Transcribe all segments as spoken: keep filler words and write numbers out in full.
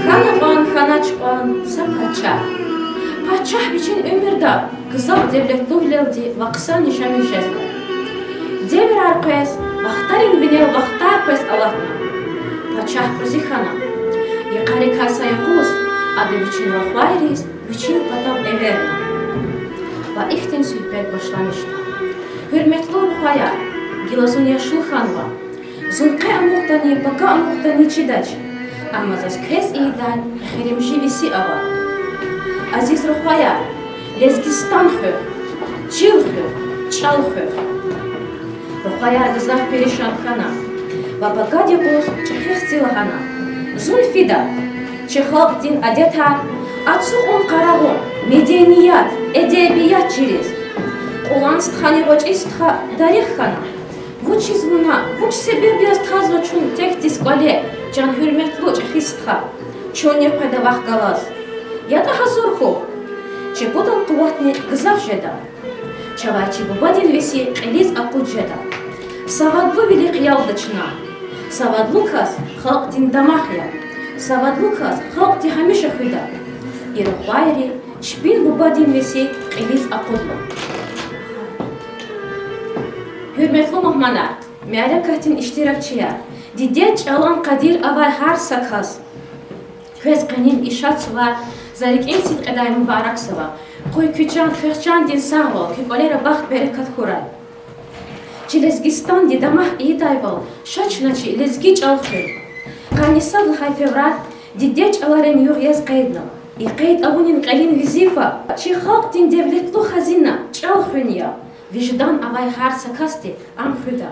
Хьана кьван, хьанач кьван са пачагь. Пачагь вичин уьмуьрда гзаф девлетлувилелди ва хъсан яшамиш жезва. Девирар къвез, вахтарин винел вахтар къвез алатна. Пачагь кьуьзуь хьана. Йикъарикай са юкъуз ада вичин рухвайриз вичин патав эверна. Ва ихьтин суьгьбет башламишна. Гьуьрметлу рухваяр, гила зун яшлу хьанва. Зун къе амукьдани, пака амукьдани чидач. Амма заз квез ийидай эхиримжи веси ава. Азиз рухваяр, Лезгистан хуьх, чил хуьх, чӀал хуьх. Рухваяр гзаф перишан хьана ва пакад юкъуз чӀехи хци лагьана: зун фида чи халкьдин адетар ацукьун-къарагъун, меденият, эдебият чириз. Кьулан стхани гъвечӀи стха дарих хьана. Вучиз вуна, вуч себеб яз тазва чун текдиз кӀвале, чан гьуьрметлу чӀехи стха? Чунни къведа вахъ галаз. ЯтӀа гьазур хьухь. Чебудан къуватни гзаф жеда. Чавай чи бубадин веси кьилиз акъуд жеда. Савадлувилихъ ялда чна. Савадлу кас халкьдин дамах я. Савадлу кас халкьди гьамиша хуьда. И рухвайри чпин бубадин веси кьилиз акъудна. Гьуьрметлу мугьманар, мярекатдин иштиракчияр, дидед чӀалан къадир авай гьар са кас! Квез къенин и шад сувар за рикӀин сидкьидай мубаракзава. Къуй куь чан, квехъ чандин сагъвал, куь кӀвалера бахт-берекат хьурай. Чи Лезгистанди дамах ийидайвал, ша чна чи лезги чӀал хуьн. Къанни сад лагьай февраль дидед чӀаларин югъ яз къейдна. И къейд авунин кьилин везифа чи халкьдин девлетлу хазина чӀал хуьн я. Виждан авай гьар са касди ам хуьда.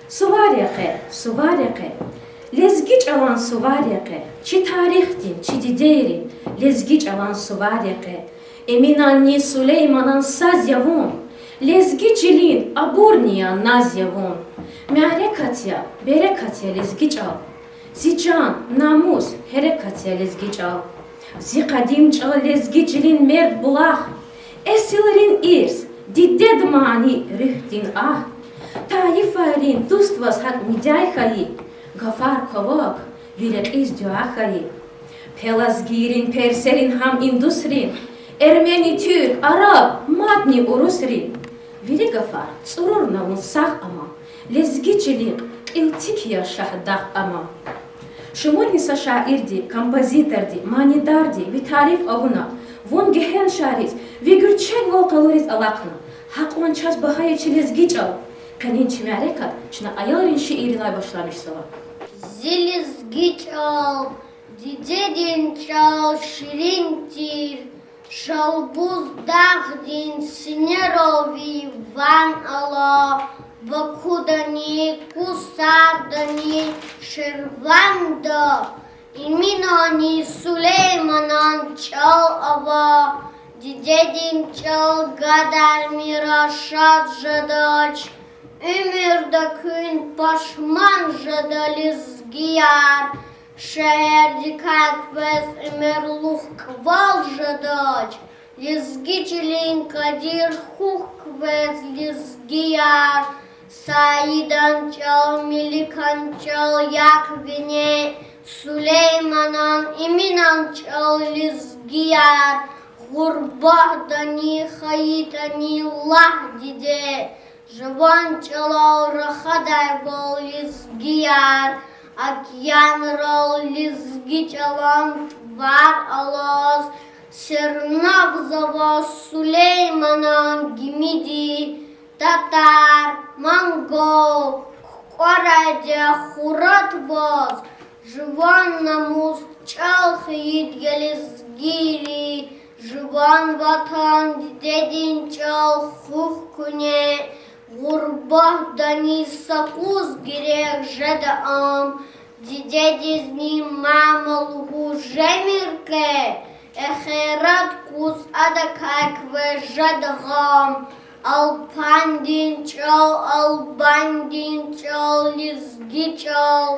Сувар я къе, сувар я къе, лезги чӀалан сувар я къе, чи тарихдин, чи дидейрин лезги чӀалан сувар я къе. Эминанни Сулейманан саз я вун, лезги чилин абурни я, наз я вун. Мярекат я, берекат я лезги чӀал. Зи чан, намус, гьерекат я лезги чӀал. Зи къадим чӀал лезги чилин мерд булах, эсилрин ирс, дидед мани, руьгьдин агь. Тайифайрин дустваз гьакӀ мидяй хьайи, гафар квак, ви рекьиз дуьа хьайи. Пелазгийрин, персерин, гьам индусрин, эрмени, туьрк, араб, мадни урусрин. Вири гафар цӀурурна вун сагъ ама, лезги чилихъ кьил тик я шагьдагъ ама. Шумудни са шаирди, композиторди, манидарди ви тариф авуна, вун гегьеншариз, ви гуьрчегвал къалуриз алахъна. Гьакьван чаз багьа я чи лезги чӀал. Къенин чи мярекат чна аялрин шииррилай башламишзава. Зи лезги чӀал, дидедин чӀал ширин тир, Шалбуз дагъдин синерал ви ван ала, Бакудани, Кусардани, Ширванда Эминанни Сулейманан чӀал ава. Дидедин чӀал гадармир шад жедач, уьмуьрда куьн пашман жеда, лезгияр. Шегьердикай квез уьмуьрлух кӀвал жедач, лезги чилин кадир хьухь квез, лезгияр. Саидан чӀал, Меликан чӀал, як вине, Сулейманан, Эминан чӀал, лезгияр. Гъурбатдани хьайитӀани, лагь, диде, жуван чӀалал рахадайвал, лезгияр. Океанрал лезги чӀалан вар алаз, сернавзава Сулейманан гимиди. Татар, монгол, кукӀварайди я Фурат ваз, жуван намус, чӀал хийиди я лезгийри, жуван ватан, дидедин чӀал хуьх куьне. Гъурбатдани са къуз герек жеда ам, дидедизни мама лугьуз жемир къе, эхират къуз адакай квез жеда гъам. Алпандин чӀал, албандин чӀал, лезги чӀал,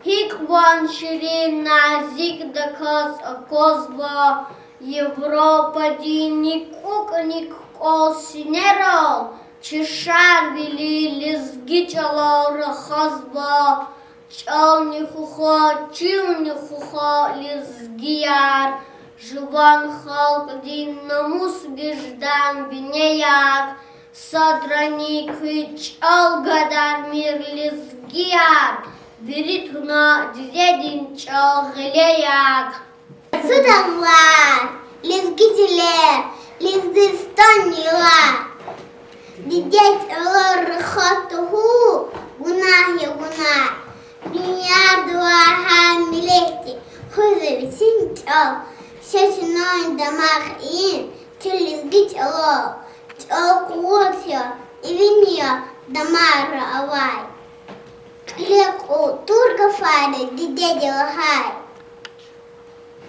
гьикьван ширин, назикдаказ аквазва. Европадин никӀукӀ-никӀ кӀвал синерал чи шарвили лезги чӀалал рахазва. ЧӀални хуьх, чилни хуьх, лезгияр, жуван халкьдин намус, виждан, вине як. Садрани куь чӀал гадармир, лезгияр, вири туна дидедин чӀал гъиле як. Зи дагълар, лезги чилер, Лезгистан я. Диде чӀалал рахаз тахьун гунагь я, гунагь. Дуьньядилай гьар миллетди хуьзва вичин чӀал. Ша чна дамах ийин чи лезги чӀалал. ЧӀал къуват я, ивин я дамарра авай. Кьилел кьур гафар я дидеди лагьай.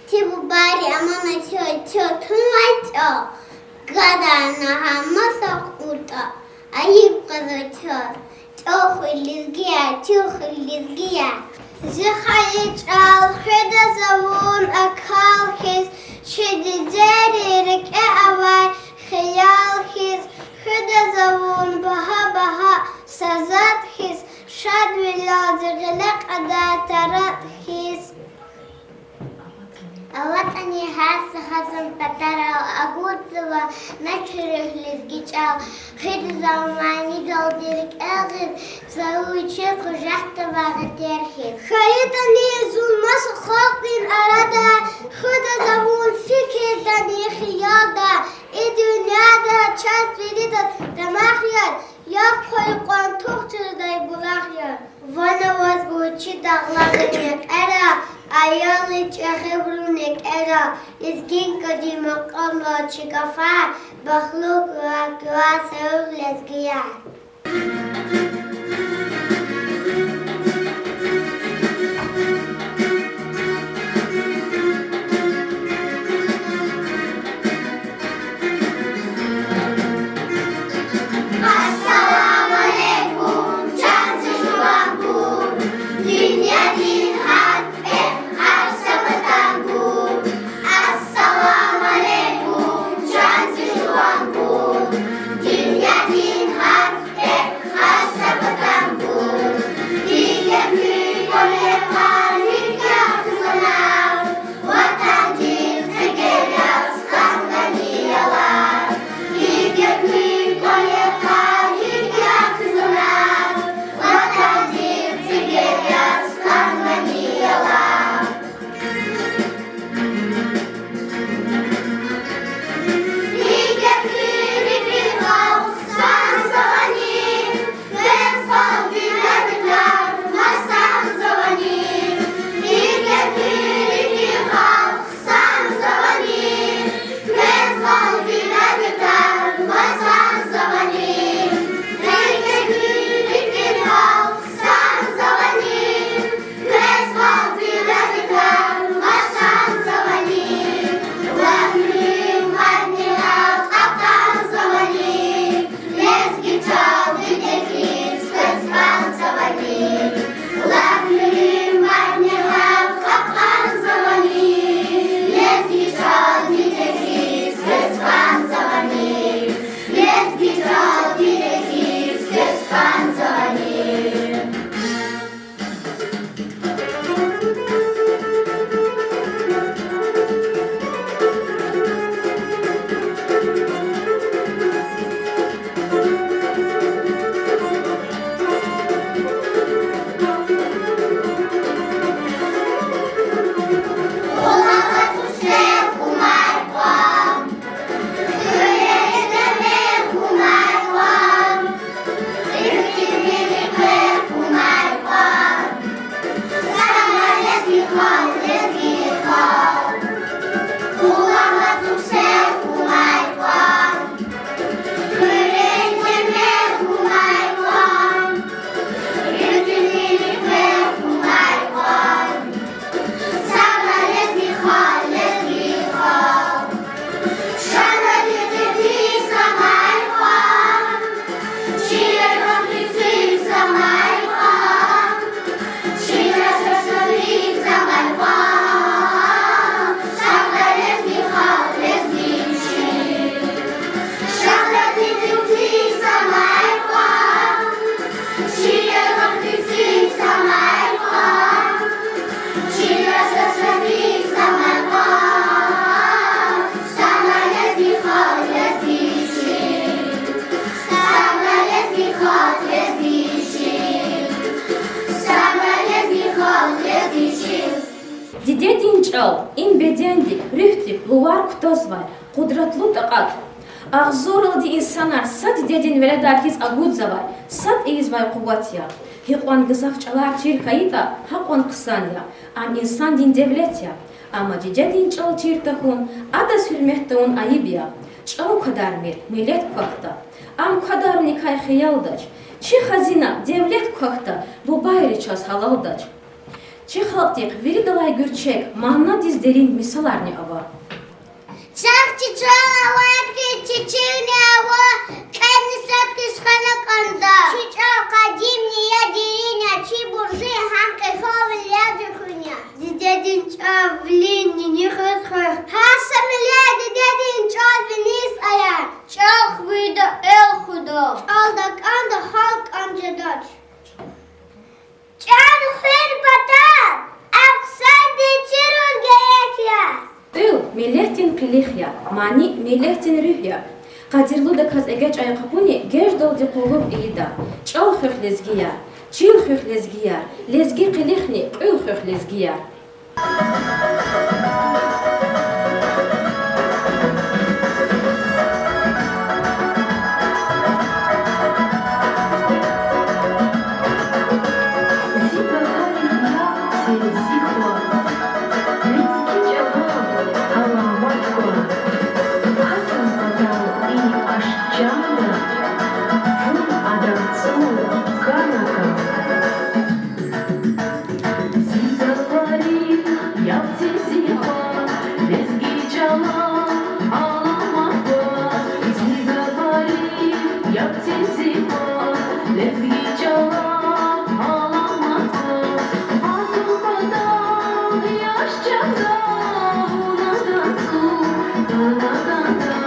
Чи бубайри аманат яз чаз тунвай чӀал гадарна гьа маса кьуртӀа, айиб къвезва чаз. ЧӀал хуьй, лезгияр, чил хуьй, лезгияр. Зи хайи чӀал, хуьда за вун акал хьиз, чи дидейри рикӀе авай хиял хьиз, хуьда за вун багьа-багьа са затӀ хьиз, шадвилелди гъиле кьадай таратӀ хьиз. АлатӀани гьар са хазан патарал агудзава начур руьгь, лезги чӀал. Хуьда за вун манидалди рикӀел гъиз, за вичи къужахда вагъа тер хьиз. ХьайитӀани зун маса халкьдин арада, хуьда за вун фикирдани хиялда, и дуьньяда чаз виридаз дамах яз, яб хъвайи къван тух чидай булах яз. Ван аваз вун чи дагъларин экъера, аялри чӀехибурун экъера, лезгинкадин макьамдал чи гафар, бахтлу квай, квай са руьгь, лезгияр. Ассаламу алейкум, чан зи жуван гур, дуьньядин гьар пӀе, гьар са патан гур. Ассаламу алейкум, чан зи жуван гур, дуьньядин гьар пӀе, Им чӀал, им бедендик, руьгьдик лувар кутазвай къудратлу такьат. Агъзуралди инсанар са дидедин веледар хьиз агудзавай, сад ийизвай къуват я. Гьикьван гзаф чӀалар чир хьайитӀа, гьакьван хъсан я. Ам инсандин девлет я. Амма дидедин чӀал чир тахьун, адаз гьуьрмет тавун айиб я. ЧӀал квадармир миллет квахьда, ам квадарникай хиялдач. Чи хазина, девлет квахьда, бубайри чаз гьалалдач. Чи халкьдихъ виридалай гуьрчег, манадиз дерин мисаларни ава. Чахъ чи чӀал авайди хьиз чи чирни ава, кьенни сад хьиз хвена кӀанда. Чи чӀал къадимни я, дерин я, чи буржи гьам кьегьалвилелди хуьн я. Дидедин чӀал вилин нини хуьз хуьх. Гьар са миллет дидедин чӀал виниз ая. ЧӀал хвейида эл хуьда, чӀал дакӀанда халкь кӀан жедач. ЧӀал хуьн патал ам хъсандиз чируз герек я. Кьуьл миллетдин къилих я, мани миллетдин руьгь я. Къадирлудаказ эгечӀай къапуни геждалди къуллугъ ийида. ЧӀал хуьх, лезгияр, чил хуьх, лезгияр, лезги къилихни кьуьл хуьх, лезгияр. Зи патарихъ ягъ, зи хва, лезги чӀалал аламат ква. Гьатун патал и ашкъ чанда, вун адан цӀуд кана кӀан. Зи патарихъ ягъ, зи хва, лезги чӀалал аламат ква. Зи патарихъ ягъ, зи хва, лезги чӀалал аламат ква. Гьатун патал и ашкъ чанда, вун адан цӀуд кана кӀанда.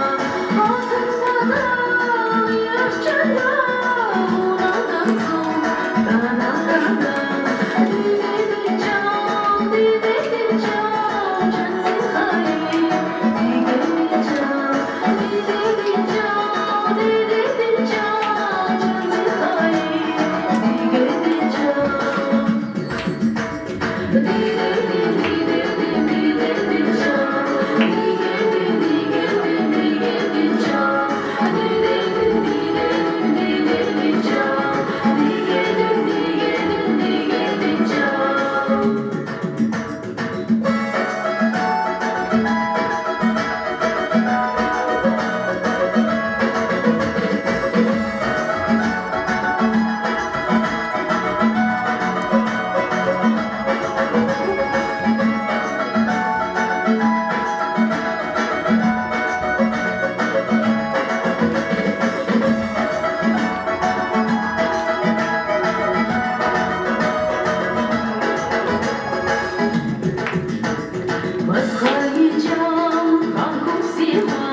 Ваз хайи чӀал кӀан хьухь, зи хва,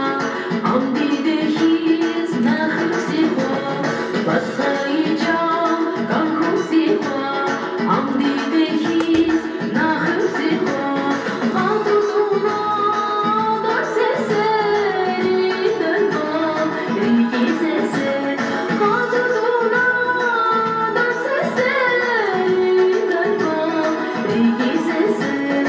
ам диде хьиз на хуьх, зи хва. Ваз хайи чӀал кӀан хьухь, зи хва, ам диде хьиз на хуьх, зи хва. КъантӀу туна дас сесери, дайбал рикӀи сесер. КъантӀу туна дас сесери, дайбал рикӀи сесер.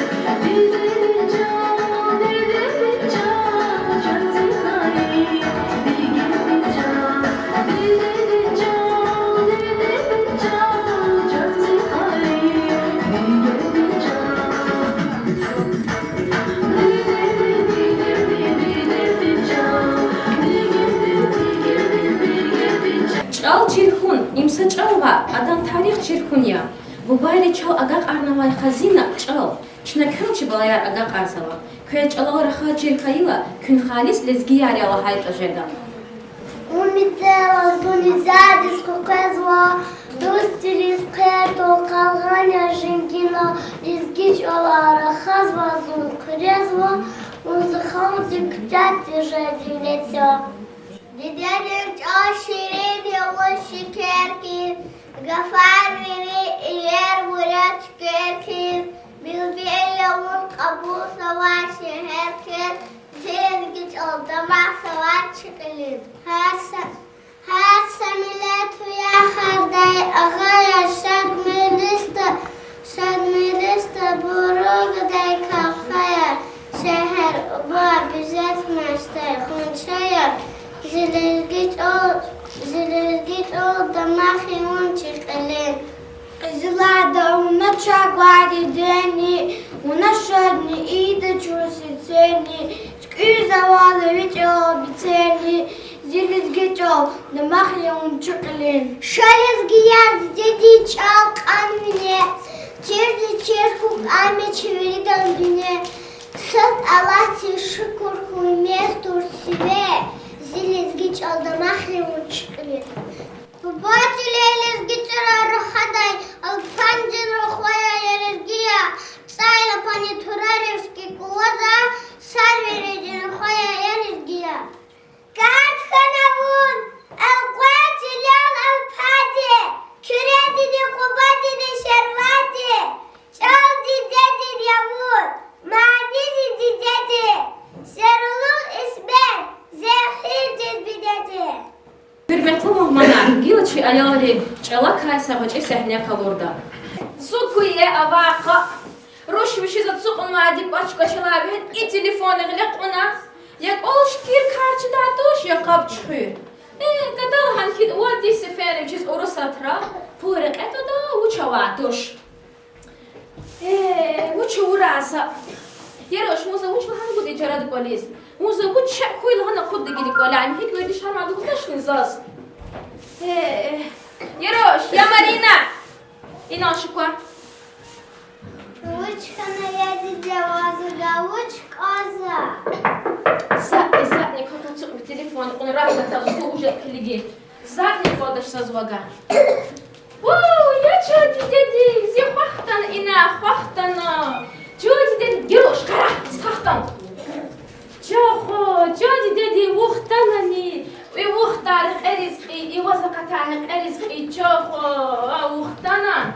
ЧӀал чир хьун, им са чӀал ваъ, адан тарих чир хьун я. Бубайри чал агакьарнавай хазина чӀал. Чна квел чи балаяр агакьарзава. Квез чӀалал рахаз чир хьайила, куьн халис лезгияр я лагьайтӀа жеда. Умуд ийиз зун изядиз къекъвезва, дустриз хъел тал къалгъан я женгина, лезги чӀалал рахазва зун хъуьрезва, вун зи халкьдин куьтягь тежер девлет я. Дидедин чӀал ширин я вун шекер хьиз, гафар вири иер вуре цуькер хьиз, билбил я вун кьабулзавай шегьер хьиз, зи лезги чӀал дамахзавай чи кьилиз. Гьар са, гьар са миллет вири хардай агъа я, шад мийир иста, шад мийир иста, буру гадай кал Лезги чӀал, зи лезги чӀал, дамах я вун чи кьилин. Къизиларда вуна чак гвай дидени, вуна шадни ийида чун сесени, цуькведайвал ви чӀалал бицени, зи лезги чӀал, дамах я вун чи кьилин. Ша лезгияр, дидедин чӀал кьан вине, чирди чир хьухь, ам я чи виридан бине. Сад Аллагьдиз шукур хьуй, мез тур сиве, зи лезги чӀал, дамах я вун чи кьилин. Буба чилел лезги чӀалал рахадай, алпандин рухваяр я лезгияр, цӀайлапани турарив шкикьулваза, сарвилидин рухваяр я лезгияр. Къад хьана вун элкъвей чилел алпади, Куьредини, Къубадини, Шервади, чӀал дидедин я вун, мани зи дидеди, Серулугъ, Исмет, Зехирдин бинеди. Гьуьрметлу мугьманар, гила чи аялри чӀалакай са гъвечӀи сегьне къалурда. Зун куьне авай къа, руш вичиз ацукьнавайди кӀвач-кӀвачелай вегьена, и телефонни гъиле кьуна, я кӀвал шикир кар чидай туш, я къаб чуьхуьр. Э, гадал гьана хьайитӀа, вад-виш сеферда вичиз Урусатра пул рекье твада, вуч авай туш. Э, вуч авурай за? Ярош, вун за вуч лагьана гудай чара кӀвализ? Вун за вуч шей хьуй лагьана акъудда гила кӀваляй? Ам гьикӀ вердиш хьанвайди лугьудачни заз? Э, Ярош, я Марина! Инал шу кван. Вуч хьана, я диде, ваз ада, вуч кӀанзава? ЗатӀни, затӀни квахьна ацукь ви телефон, кьунрахда тазва вуж я килигин. ЗатӀни кӀандач заз вавай. Вав, я чан дидеди, зи хва хтана ина, хва хтана. Чан дидеди, Ярош, къарагъ, зи хва хтана. Чан хва, чан дидеди, вун хтанани? И вун хтай рекьериз кьий, и ваз акъатай рекьериз кьий, чан хва, вун хтана.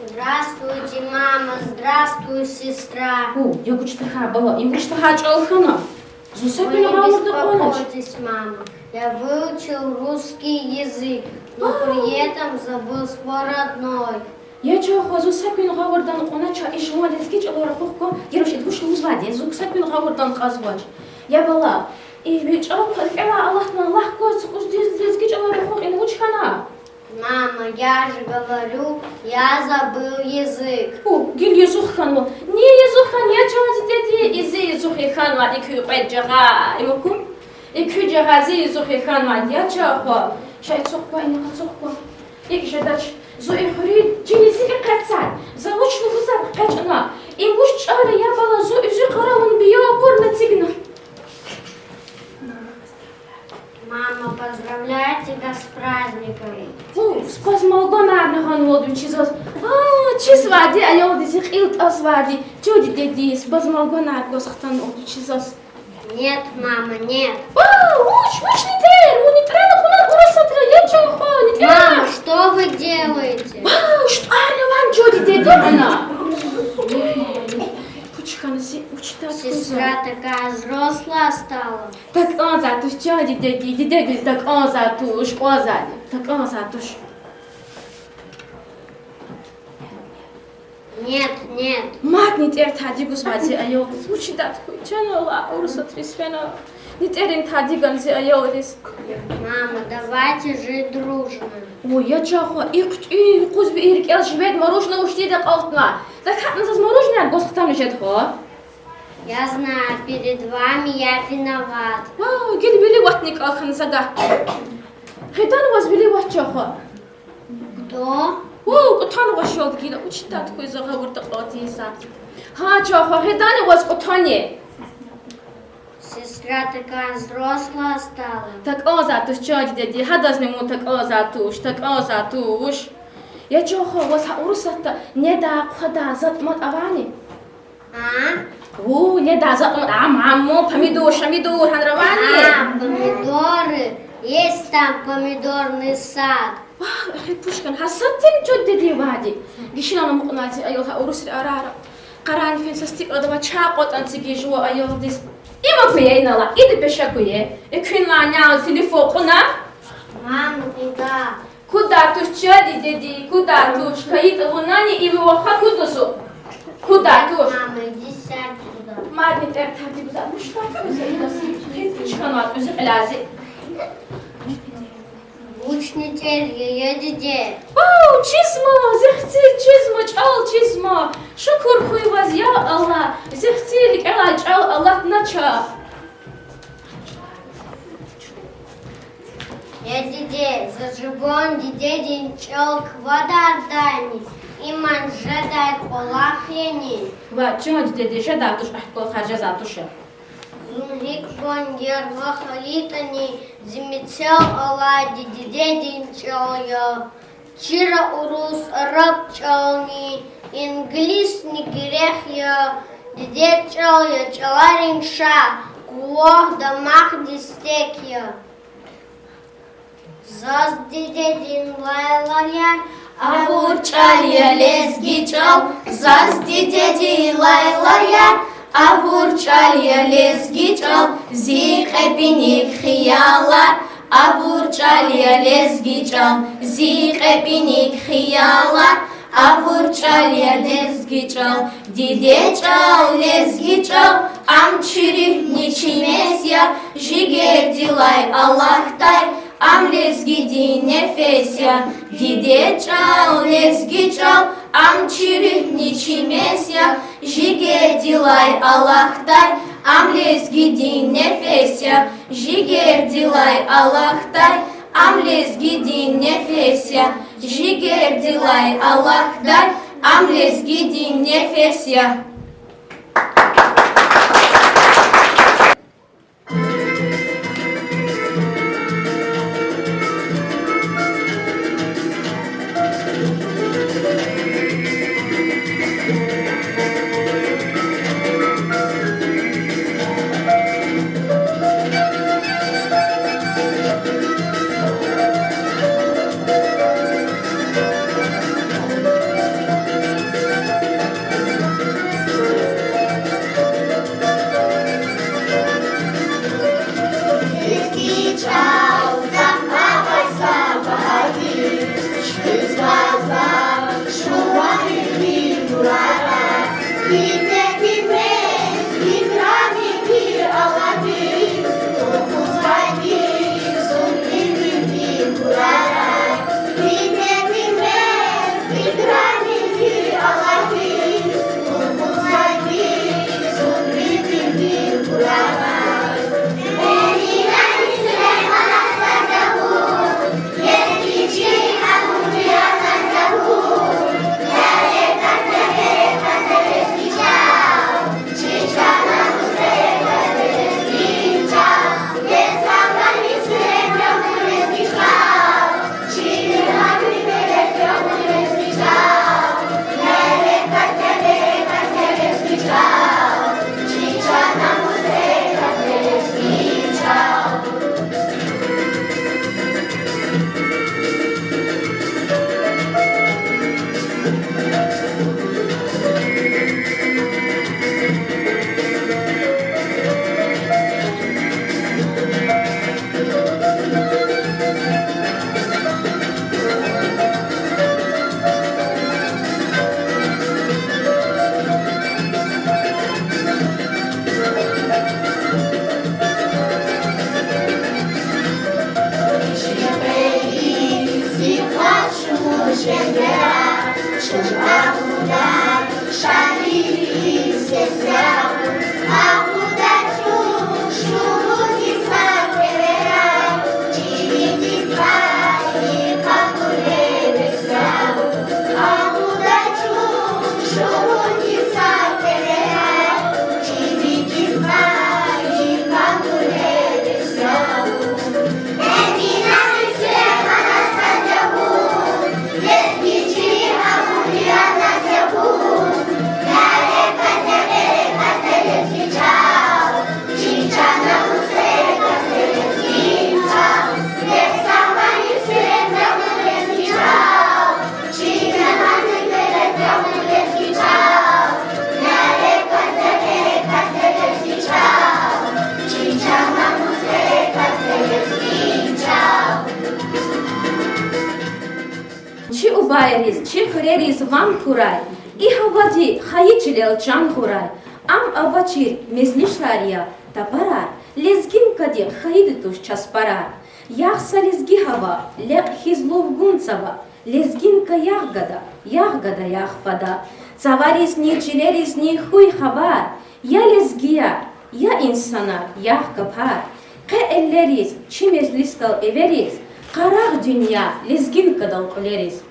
Здравствуйте, мама, здравствуй, сестра. О, я вуч тахьай бала, и вуч тахьай чӀал хьана? Зун са куьн гъавурда кьунач. Вы не беспокойтесь, мама. Я выучил русский язык, но при этом забыл свой родной. Я чан хва, зун са куьн гъавурда кьунач, и жуван лезги чӀалал рахух кван. Ярош, ида вуч лугьузвайди я, зун са куьн гъавурда кьазвач. Я бала, и ви чӀал квез кӀелай алатнавани, лагь кваз, квез дуьз лезги чӀалал рахух, ина вуч хьана? Мама, я же говорю, я забыл язык. О, гила язух хьанва. Ни язух хьана, я чан дидеди, и зи язух я хьанвайди, и куь кьвед жагъай, им аку? И куь жагъай зи язух я хьанвайди, я чан хва. Ша ицух кван, ина къацух кван. ИкӀ жедач, зун и хуьруьз чиниз экъечӀай. За вуч лугьузватӀа экъечӀна. Им вуч чӀал я, я бала, зун и зи къаравун биябур эцигна. Мама, поздравляю тебя с праздником. О, с базмалгванарни гъанвалда вичи заз. А, чизвайди аялдиз зи кьил тӀазвайди. Чан дидеди, с базмалгванар гваз хтанвалда вичи заз. Нет, мама, нет. О, вуч, вуч, ни тӀвар, вун ни тӀварни кьуна Урусатра, я чан хва, ни тӀвар. Мама, что вы делаете? О, штӀарни ван, чан дидеди, ана. Пуч хьана зи, вуч тахьана? Сестра такая взрослая стала. ТакӀанзавай туш, чан дидеди, дидедиз такӀанзавай туш, кӀанзавайди, такӀанзавай туш. Нет, нет. Мадни тӀвар тади гузвай зи аялдиз. Вучиз дад хьуй, чан Аллагь, Урусатриз фена. Ни тӀварни тади гана зи аялдиз. Мама, давайте жить дружно. О, я чан хва, и хъуьтӀуьн юкъуз ви рикӀел живед мороженое вучтида акьалтна. ТакӀатӀа заз мороженое гваз хтана жеда хва. Я знаю, перед вами я виноват. Вав, гила виливатни кӀан хьана за гагь. Гъидан ваз виливат, чан хва. Кто? Вав, кӀватӀанвай шалди гила, вучиз дад хьуй за гъавурда кьалтӀиса. Гьа, чан хва, гъидани ваз кӀватӀани. Сестра такая взрослая стала. ТакӀанзавай туш, чан дидеди, гьадазни вун такӀанзавай туш, такӀанзавай туш. Я чан хва, ваз гьа Урусатда недай-хъвадай затӀ-матӀ авани? А? Ву, недай затӀ-матӀ, ам, ам, помидор, шамидор, гьанра авани? А, помидоры, есть там помидорный сад. Вагь, эхир пуш хьана, гьа сад тир, чан дидеди, вади. Гишинал амукьнай зи аял гьа урусрин арара. Къарагъна фена са стикьалда авай чай кьатӀана эцигиз жува аялдиз. Им акуй я инал, ида пешекуй я. Экуьнлай няни телефон кьуна. Мама, куда? Куда туш, чан дидеди, куда туш? КайитӀа вунани и ви ваха куда зун? Куда туш? Мама, иди сядь сюда. Мадни тӀвар тади гузвай, муштар куза идаз. Хин пуч хьанвай кьуьзуь кьиляй зи. Мушни тӀер я, я диде. Вав, чизма, зи хци чизма, чӀал чизма. Шукур хьуй ваз, я Аллагь, зи хци рикӀелай чӀал алатнач. Я диде, за жуван дидедин чӀал квадардайни, им жедай кӀвалах яни? Ваъ, чан диде, жедай туш, ахьтин кӀвалахар жезвай туш. Зун гьикьван яргъа хьайитӀани, зи мецел алайди дидедин чӀал я. Чира урус, араб чӀални, инглисни герек я. Дидед чӀал я чӀаларин шагь, кӀвалах дамах дестек я. Заз дидедин лайлар я, абур чӀал я лезги чӀал. Заз дидедин лайлар я, абур чӀал я лезги чӀал. Зи кьепӀиник хиялар, абур чӀал я лезги чӀал. Зи кьепӀиник хиялар, абур чӀал я лезги чӀал. Диде чӀал, лезги чӀал, ам чи руьгьни чи мез я, жигердилай алахьдай, ам лезгидин нефес я. Диде чӀал, лезги чӀал, ам чи руьгьни чи мез я, жигердилай алахьдай, ам лезгидин нефес я, жигердилай алахьдай, ам лезгидин нефес я, жигердилай алахьдай, ам лезгидин нефес я. Чи убайриз, чи хуьрериз ван хьурай, и гьавади хайи чилел чан хьурай. Ам авачир мезлишар я, тапарар, лезгинкадихъ хьайиди туш часпарар. Ягъ са лезги гьава, лекь хьиз лув гун цава, лезгинка, ягъ гада, ягъ гада, ягъ фада. Цаваризни, чилеризни хьуй хабар, я лезгияр, я инсанар, ягъ капар. Къе эллериз, чи межлисдал эвериз, къарагъ дуьнья лезгинкадал кьуьлериз.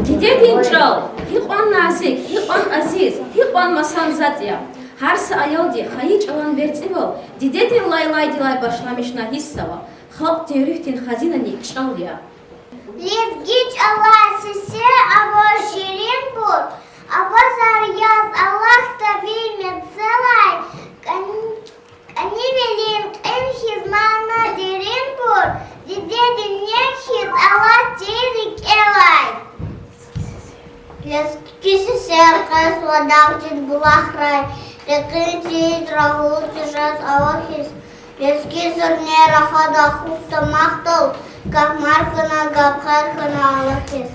Дидедин чӀал гьикьван назик, гьикьван азиз, гьикьван масан затӀ я. Гьар са аялди хайи чӀалан верцӀивал дидедин лайлайдилай башламишна гьисс ава. Халкьдин руьгьдин хазинани чӀал я. Лезги чӀалай сесер аваз ширинбур, авазар яз алахьда ви мецелай, кӀан-, кӀанивилин кьил хьиз мана деринбур, дидедин нек хьиз алатда рикӀелай. Лезги сесер къвезва дагъдин булахрай, рекьин цид рагъуз жез ава хьиз. Лезги зурне рахада хьухь дамахдал, гьамар хьана, гапхъар хьана ала хьиз.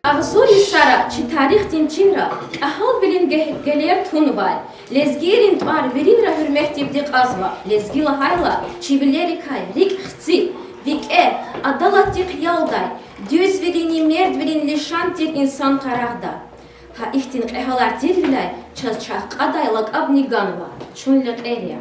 Агъзур йисара чи тарихдин чинра кьегьалвилин гье-, гелер тунвай, лезгийрин тӀвар виринра гьуьрметдивди кьазва. Лезги лагьайла, чи вилерикай рикӀ хци, викӀегь, адалатдихъ ялдай, дуьзвилинни мердвилин лишан тир инсан къарагъда. Гьа ихьтин кьегьалар тирвиляй чаз чахъ кьадай лакӀабни ганва: Чун лекьер я.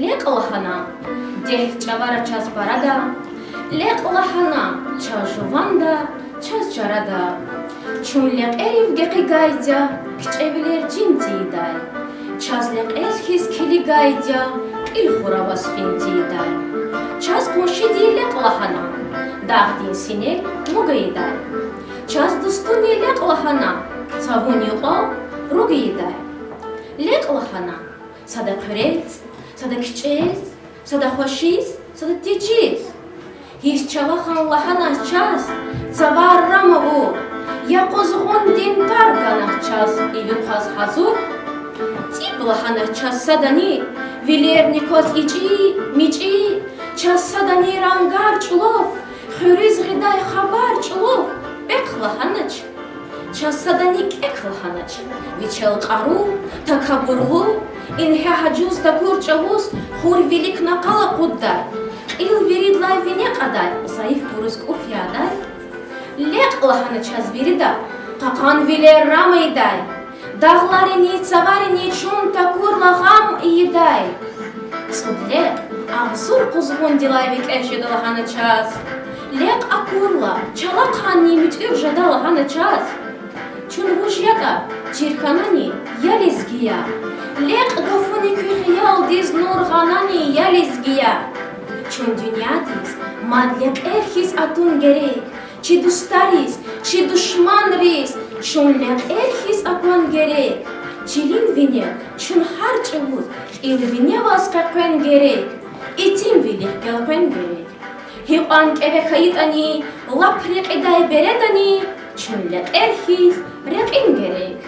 Лекь лагьана дегь чӀавара чаз парада, лекь лагьана чаз жуванда, чаз чарада. Чун лекьерив гекъигайди я, кичӀевилер чин тийидай. Чаз лекьер хьиз килигайди я, кьил хураваз фин тийидай. Чаз къуншиди лекь лагьана, дагъдин синел муг ийидай. Чаз дустуни лекь лагьана, цавун юкьвал руг ийидай. Лекь лагьана сада хъуьрез, сада кичӀез, сада хвашиз, сада течиз. Гьич чӀалахъан лагьанач чаз, цавар рам авур, я къузгъундин тар ганач чаз, илуькъваз гьазур. ЦӀиб лагьанач чаз садани, вилерни кваз ичӀи, мичӀи, чаз садани рангар чӀулав, хуьруьз гъидай хабар чӀулав, пехъ лагьанач. Чаз садани кӀек лагьанач, вичел кьару, такабурлу, ингье гьажуз такур чӀавуз хур виликна къал акъуддай, кьил виридалай вине кьадай, зайифбуруз кӀуф ядай. Лекь лагьана чаз вирида, кьакьанвилер рам ийидай, дагъларини цаварини чун такурла гъам ийидай. ЦӀуд лекь агъзур къузгъундилай викӀегь жеда лагьана чаз. Лекь акурла, чалахъанни муьтӀуьгъ жеда лагьана чаз. Чун вуж ятӀа, чир хьанани, я лезги я? Лекь гафуни куь хиялдиз нур гъанани, я лезги я? Чун дуьньядиз мад лекьер хьиз атун герек, чи дустариз, чи душманриз чун лекьер хьиз акван герек. Чилин винел чун гьар чӀавуз кьил виневаз къекъвен герек, итимвилихъ гелкъвен герек. Гьикьван кӀеве хьайитӀани, лап рекьидай бередани, чун лекьер хьиз рекьин герек.